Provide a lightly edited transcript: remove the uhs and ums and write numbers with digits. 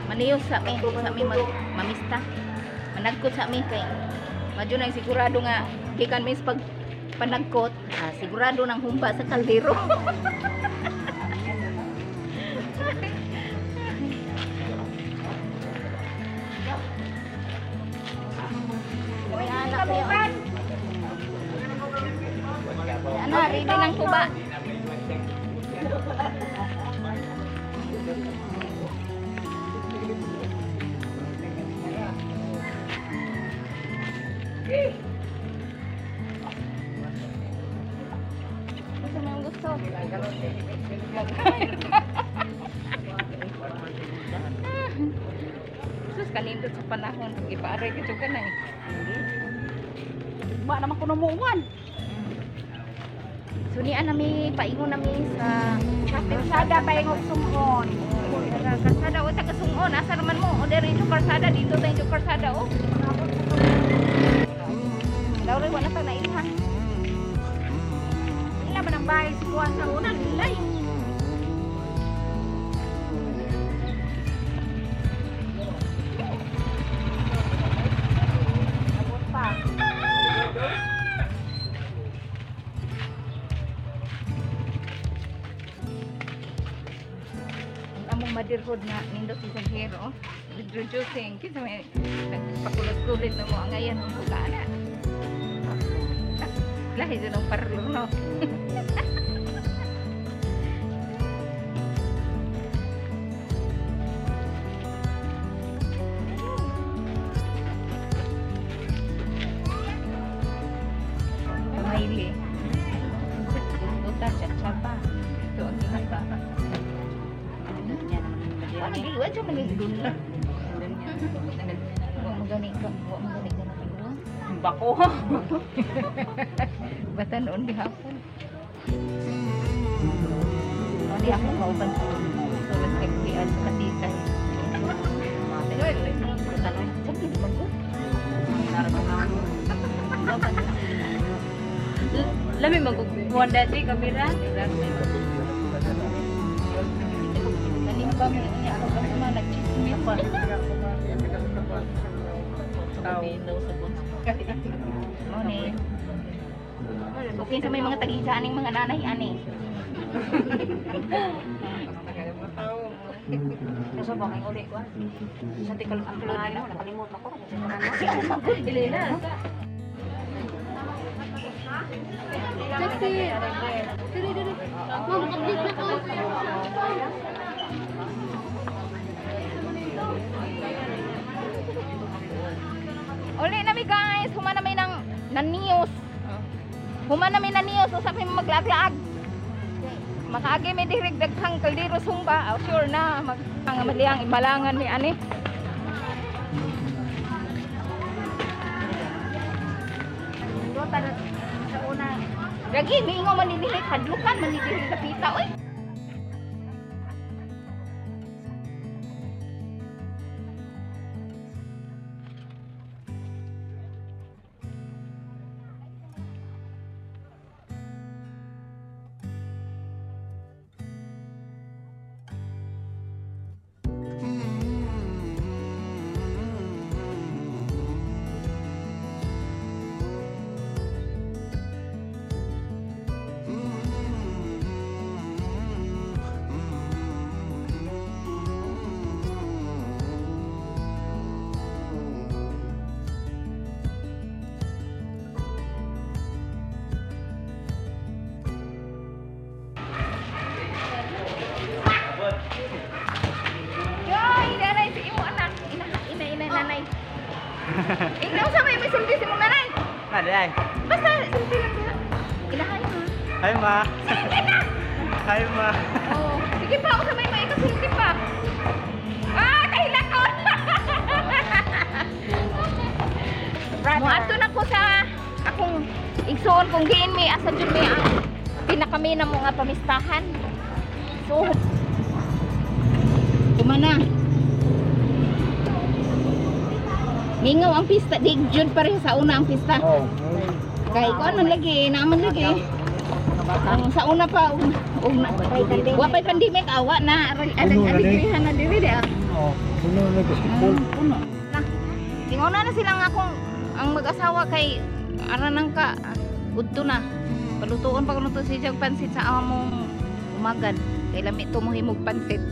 Maniyo sa mi mag mamista. Managkot sa mi kay madyo na sigurado nga gikan mis pag panagkot, sigurado nang humba sa kaldero. May anak niya. Ano, ready ng tuba. Ano mo gusto? Sus, kanindot sa panahon. Ipaaray ka ka na eh. Ba naman ko namuwan. So niya nami, paingon nami sa chapel. Kalsada pa yung sumon. Kalsada, o taga Sungon. Asa naman mo? O diri yung kalsada, dito tayo yung kalsada, oh. Laura, wala pa nailhan. Ila man ang bahay si Kuan sa una nilay. Abot pa. Ang among motherhood na nindot sa hero. Reducing. Kasi may nagpakulot-kulit na mo ang ngayon. Ang buka na. Lahi doon ang parlor, no? Maili. Buta, tsatsapa. Ito ang ginagawa. Ano, di wa siya manigdun na. Wa magani ka, wa magani ka na kilo. Bako. Bata noon gihapon. Di ako mauban sa tulad kay Kuya sa katitay. Sabi di ba ko? Lami magkukuhan dati kamera. Nanimbang niya ako kasi mga nagchismis. Mo ni. Okay sa may mga tag-isa aning mga nanay ani. Kaso ba kay uli ko? Sa tikal ang plano nakalimot ako. Elena. Taxi. Diri diri. Ma'am, update na ko. Uli na mi guys, human na mi ng nanios. Human na mi nanios usap mi maglaag-laag. Makaagi mi diri daghang kaldero sumba. Oh, sure na mag ang maliyang ibalangan mi ani. Sa una. Lagi miingo man ni diri kadlukan man ni diri dapita oy. Joy, nanay si imo anak. Ina ina ina nanay. Ikaw sa may sulti si imong nanay. Ano ay? Basta sulti lang diha. Inahay mo. Hi ma. Sige na. Hi ma. Oh, sige pa, usa may maikasulti pa. Ah, kahilakon. Moadto na ko sa akong igsuon kung diin mi asa jud mi ang pinakami na mo nga pamistahan. So, kumana. Mingaw ang pista, di jud pareho sa una ang pista. Oh. Kay ko man lagi, naaman lagi. Ang sa una pa og na, wa pa'y pandemic awa na aray aray Ano, aray na diri di ah. Oh, puno na basketball. Na. Ingona na sila nga akong ang mag-asawa kay ara nang ka udto na. Palutuon pa kuno to si Jag pansit sa among umagan. Kay lami to mo himog pansit.